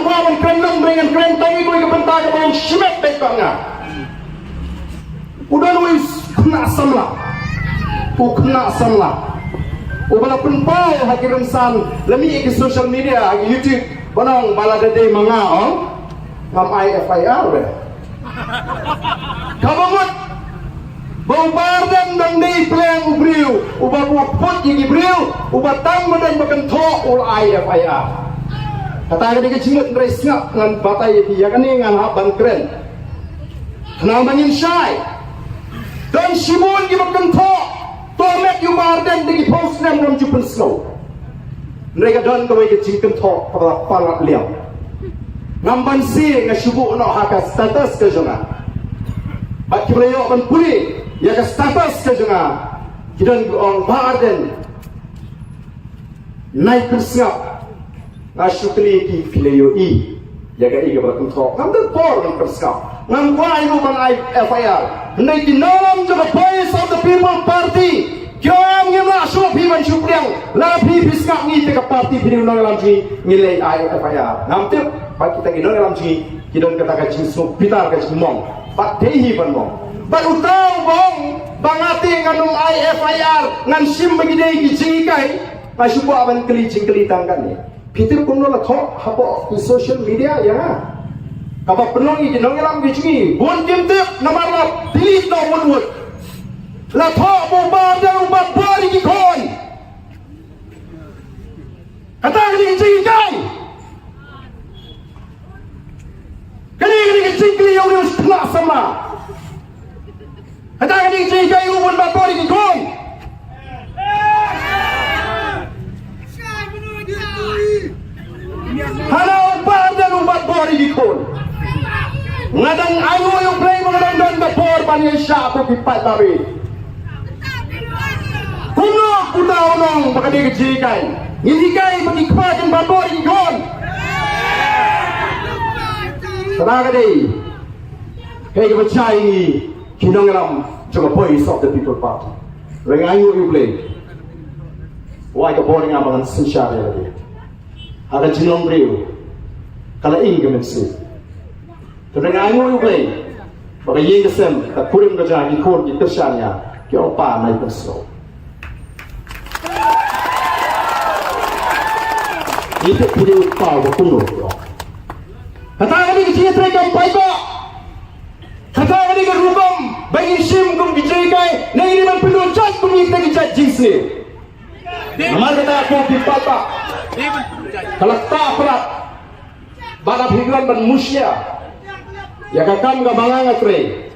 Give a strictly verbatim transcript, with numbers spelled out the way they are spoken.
Nga ban kren lang, ngan kren tang ïa kawei ka bynta kaba long shimet beit bad nga. U don uwei u khynnah samla, u khynnah samla uba la pynpaw ha ki rynsan, la mih ha ki social media, ha ki YouTube, ban ong ba lada dei ma nga, ong, ngam ai F I R re. Kaba mut ba u Bah Ardent dang dei pleng u briew uba buh put ïa ki briew, uba tang ba don ba kynthoh u la ai F I R. Kata ka dei ka jingmut, hynrei sngap, ngan batai ïa phi, ïa kane ngan hap ban kren. Khnang ba ngin shai. Don shibun kiba kynthoh, to met ïa u Bah Ardent da ki phew snem, ngam ju pynsngew. Hynrei ka don kawei ka jingkynthoh kaba la palat liang. Ngam banse, nga shu buh noh ha ka status ka jong nga. Bad kiba la ïoh ban pule ïa ka status ka jong nga, ki don kiba ong, Bah Ardent, nai pynsngap. Nga shu kylli ki, phi la ïohi ïa kaei kaba la kynthoh? Ngam don por ban pynsngap. Ngam kwah ruh ban ai F I R. Hynrei ki nongïalam jong ka Voice of the People Party ki ong, ngim lah shuh phi ban shu pdiang. Lada phi, phi sngap ngi te ka party, phi dei u nongïalam jong ngi, ngi leit ai F I R. Ngam tip ba kita ki nongïalam jong ngi ki don kata ka jingsngewbitar, ka jingmong. Bad dei hi ban mong. Bad uta uba ong ba nga te ngan ym ai F I R, ngan shim ba ki dei ki jinghikai. Nga shu kwah ban kylli jingkylli tang kane. Phi tip kumno la thoh hapoh ki social media ïa nga? Kaba pynlong ïa ki nongïalam ki jong ngi, bun kim tip namar la delete noh wut wut. La thoh ba u Bah Ardent u bat bor ïa ki khun. Kata ka dei ka jinghikai? Kane ka dei ka jingkylli ïa u, ïa u khynnah samla? Kata ka dei ka jinghikai, u ban bat bor ïa ki khun? Hana u Bah Ardent u bat bor ïa ki khun. Nga dang ainguh ïa U Blei ba nga dang don ka bor ban ïaishah bad ki paidbah. Kumno uta u ong ba ka dei ka jinghikai? Ngin hikai ba ki kpa kin bat bor ïa ki khun? Kata ka dei kaei kaba jia ïa ngi ki nongïalam jong ka Voice of the People Party. Hynrei nga ainguh ïa U Blei, u ai ka bor ïa nga ba ngan synshar ïa lade. Ha ka jinglong briew ka la ing ka mynsiem. Te nga ainguh ïa U Blei ba ka ïing ka sem, ka kurim ka jong nga, ki khun ki kyrshan ïa nga, ki ong, Pa, nai pynsngew. Ngi tip phi dei u kpa uba kumno, ki ong. Kata ka dei ka jingïatreilang paidbah. Kata ka dei ka rukom ba ngin shim kum ki jinghikai, ne ngin ym pynduh jait kum kita ki jait jingsniew. Namar kata ko ki paidbah, ka la ktah palat bad ap hi khlem ban mushia ïa ka kam kaba nga nga trei.